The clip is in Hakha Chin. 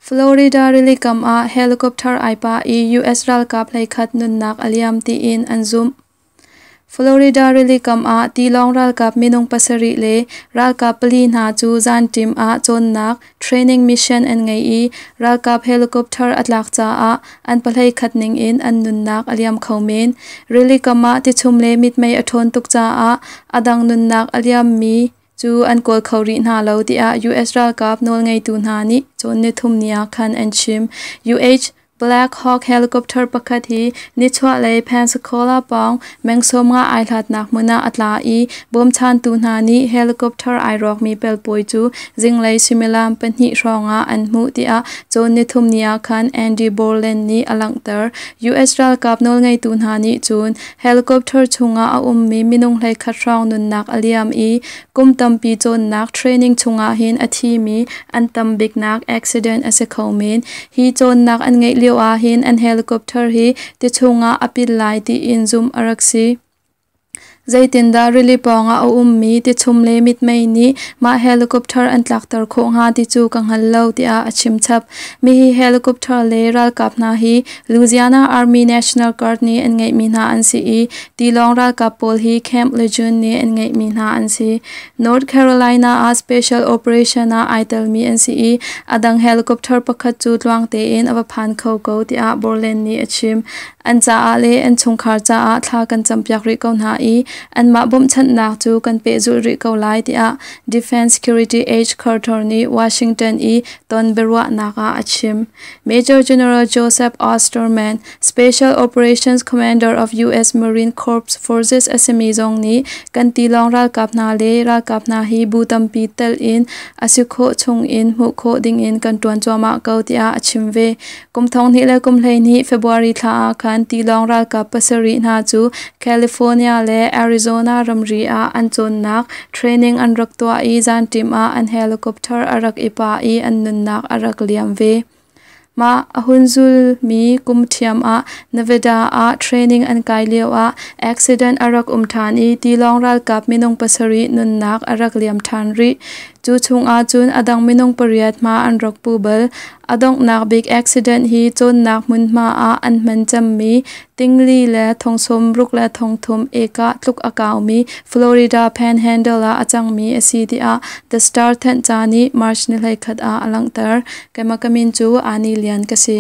Florida rilikam ah helicopter ai pah i US ralkap 11 nunnak a liam tiin an zumh. Florida rilikam ah tilawng ralkap minung 7 le ralkap 4 hna cu zanṭim ah cawnnak training mission an ngei i ralkap helicopter a tlak caah an 11 ningin an nunnak a liam kho men. Rilikam ah tichum le mitmei a ṭhawn tuk caah a dang nunnak a liammi cu an kawl kho rih hna lo tiah US ralkap nawlngeitu hna nih cawn nithum ni ah khan an chim. UH Black Hawk helicopter pakhat hi nichuahlei Pensacola pawng meng 50 ai hlatnak hmun ah a tla i bawmchantu hna nih helicopter ai rawkmi pelpawi cu zinglei suimilam 2 hrawngah an hmuh tiah cawn nithum ni ah khan Andy Borland nih a langhter. US ralkap nawlngeitu hna nih cun helicopter chungah a ummi minung 11 hrawng nunnak a liam i kum tampi cawnnak training chungah hin a thimi an tam biknak accident a si kho men. Hi cawnnak an ngeih lio ah hin an helicopter hi ti chungah a pil lai tiin zumh a rak si. Zeitindah rili pawngah a ummi tichum le mitmei nih mah helicopter an tlakter khawh hnga ti cu ka hngal lo tiah a chim chap. Mihi helicopter le ralkap hna hi Louisiana Army National Guard nih an ngeihmi hna an si i tilawng ralkap pawl hi Camp Lejeune nih an ngeihmi hna an si. North Carolina ah special operation ah ai telmi an si i a dang helicopter pakhat cu tluang tein a va phan kho ko tiah Borland nih a chim. An caah le an chungkhar caah thla kan campiak rih ko hna i anmah bawmhchanhnak cu kan pehzulh rih ko lai tiah Defense Security H. Carter nih Washington i ton biaruahnak ah a chim. Major General Joseph Osterman, Special Operations Commander of U.S. Marine Corps Forces a simi zong nih kan tilawng ralkap hna le ralkap hna hi bu tampi tel in a si khawh chung in hmuh khawh dingin kan ṭuan cuahmah ko tiah a chim ve. Kum 2012 February thla ah khan tilawng ralkap 7 hna cu California le Arizona ramri ah an cawnnak training an rak tuah i zanṭim ah an helicopter a rak i pah i an nunnak a rak liam ve. Mah a hun zulmi kum ṭhiam ah Nevada ah training an kai lioah accident a rak um ṭhan i tilawng ralkap minung 7 nunnak a rak liam ṭhan rih. Cu chungah cun a dang minung 8 hma an rak pu bal. A donghnak bik accident hi cawnnak hmunhma ah an hman cemmi 40 630 ekah tluk a kaumi Florida Panhandle ah a cangmi a si tiah The Star thanhca nih March ni 21 ah a langhter. Keimah ka min cu Ani Lian ka si.